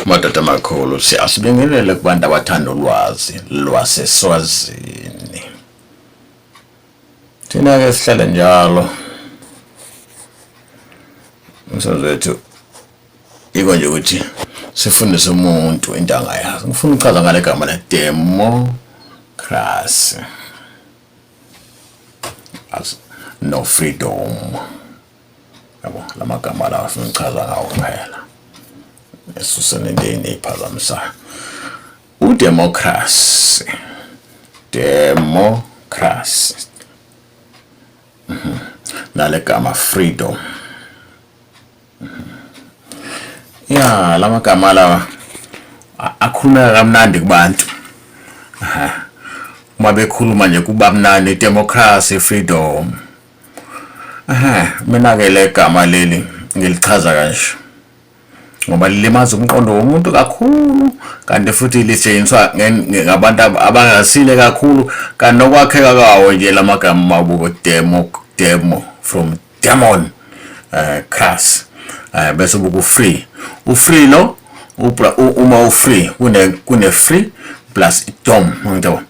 Madoda amakhulu, siyasibingelele kubantu abathanda ulwazi lwaseSwazini. Thina-ke sihlale njalo umsebenzi wethu iko nje ukuthi sifundise umuntu into angayazi. Ngifuna ukuchaza ngale gama le democracy as no freedom. Yabo lamagama lawa afuna ukuchaza ngawo kuphela. Esuse nento eyiphazamisayo. Udemocracy. Democracy. Nale gama freedom. Ya lamagama lawa akhulumeka kamnandi kubantu. Uma bekhuluma nje kuba mnandi, democracy, freedom. Mina-ke le gama leli ngilichaza kanje ngoba lilimaza umqondo womuntu kakhulu, kanti futhi lisetshenziswa ngabantu abangasile kakhulu, kanti nokwakheka kwawo nje lamagama mabuko demo, demo from demon, crass, bese ubuka u-free, u-free lo uma u-free kune free plus dom, ngiyabo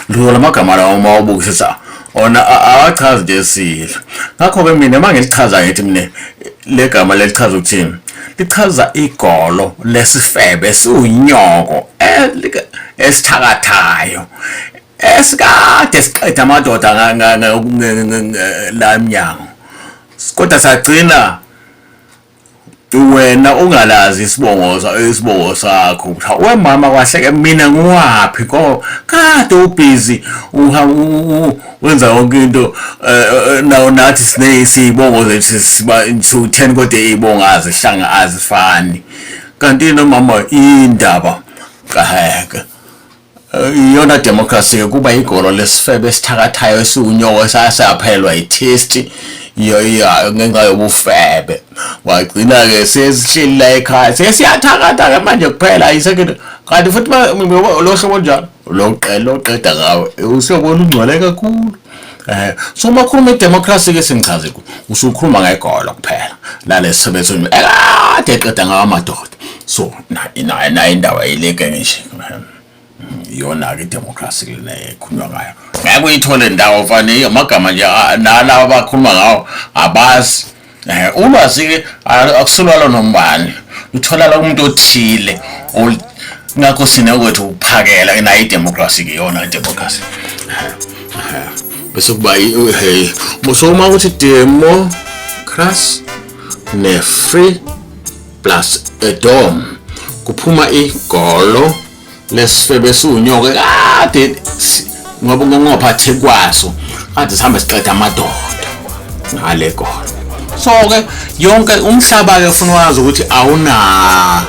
lo lamagama lawo uma ubukisisa ona awachazi nje esile. Ngakho-ke mina uma ngilichaza ngithi mina le gama lelichaza ukuthini, lichaza igolo lesifebe esiwunyoko esithakathayo esikade siqeda amadoda la emnyango, kodwa sagcina wena ungalazi isibongo sakho. We mama kwahleke mina ngiwaphi ko kade ubhizi wenza yonke into, nawo nathi sine siyibongo zethu siba 10 kodwa izibongo azihlanga azifani. Kanti nomama indaba kaheke iyona democracy kuba igolo lesifebe esithakathayo esiwunyoko esasaphelwa i-taste ngenxa yobufebe, wagcina-ke sesihleli la ekhaya sesiyathakatha-ke manje kuphela ayisekho. Kanti futhi lo hlobo onjalo loqeda ngawe usuyobona ungcwele kakhulu. So uma ukhuluma idemocracy ke sengichaze usukhuluma ngegolo kuphela lalesi sifebe ekade eqeda ngawo amadoda. So na indaba ileke ngisho iyona-ke idemocracy lena ekhulunywa ngayo, ngeke uyithole ndawo fane amagama nje nalaba abakhuluma ngawo abazi. Ulwazi-ke akusulwalo nombani, lutholakala kumuntu othile, ngakho sine kwethu ukuphakela nayo idemocracy-ke iyona idemocracy. Bese kuba hey, so uma uthi democracy ne-free plus a dom, kuphuma igolo lesifebe esiwunyoka kade ngoba ngophathe kwaso kade sihambe siqeda amadoda ngale golo. So-ke yonke umhlaba-ke ufuna wazi ukuthi awuna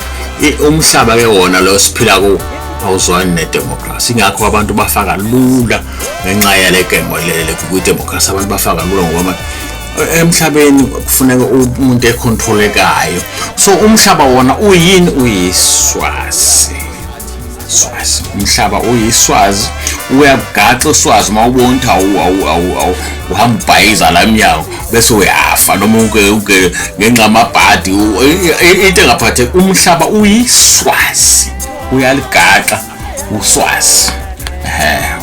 umhlaba ke wona lo siphila kuwo awuzwani nedemocracy, ingakho abantu bafaka lula ngenxa yale gemo lele kwi-democracy. Abantu bafaka lula ngoba emhlabeni kufuneka umuntu econtrolekayo. So umhlaba wona uyini? Uyiswazi. Swazi, umhlaba uyiswazi, uyakugaxa uswazi uma ubona ukuthi awu uhamba ubhayiza la emnyango bese uyafa noma uke ngenxa amabhadi into engaphatheki. Umhlaba uyiswazi, uyaligaxa uswazi.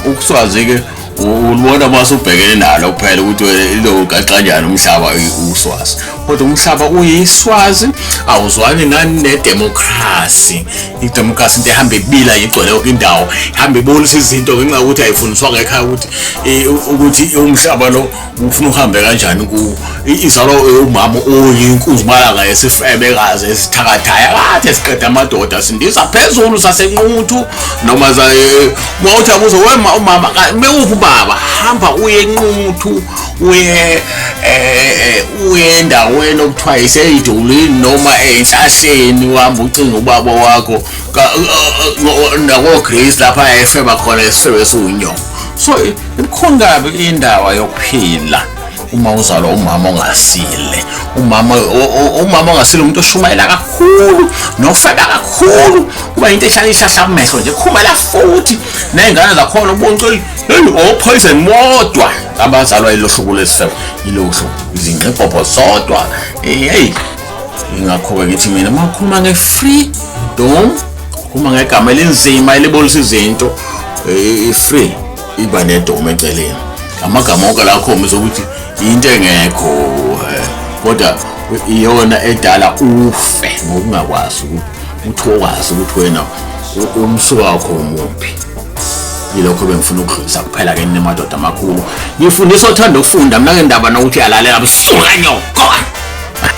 Ukuswazi-ke ulibona uma usubhekene nalo kuphela ukuthi ilo gaxa kanjani umhlaba uswazi, kodwa umhlaba uyiswazi awuzwani nani nedemocracy. Idemocracy into ehamba ibila igcwele yonke indawo, ihamba ibonisa izinto ngenxa yokuthi ayifundiswanga ekhaya ukuthi umhlaba lo ufuna uhambe kanjani kuwo. Izalwa umama oyinkunzimalanga yesifebekazi esithakathayo kade siqeda amadoda sindiza phezulu sasenquthu noma uma uthi abuze wema umama mewuphi ubaba, hamba uye enquthu uye uye endaweni okuthiwa iseyidulini noma enhlahleni, uhamba ucinga ubaba wakho nako-Grace lapha efeba khona isifebe esiwunyoko. So ibukhulu kabi indaba yokuphila uma uzalwa umama ongasile, umama ongasile, umuntu oshumayela kakhulu nofeba kakhulu, kuba into ehlala ihlahla amehlo nje khumela futhi ney'ngane zakhona ubonke hey o-poison bodwa abazalwa yilo hlobo lesifebe, yilo hlobo izingqibhobho zodwa. Hey, ingakho-ke ngithi mina uma ukhuluma nge-free Dom uma ngegama elinzima elibolisa izinto i-free iba nedom eceleni. Amagama onke la akhombisa ukuthi into engekho kodwa iyona edala ufe ngokungakwazi ukuthi ukwazi ukuthi wena umsuka wakho umuphi. Yilokho bengifuna ukudlulisa kuphela ke nina madoda amakhulu. Ngifundisa othanda ukufunda mina ngendaba nokuthi uyalalela busuka nyoko.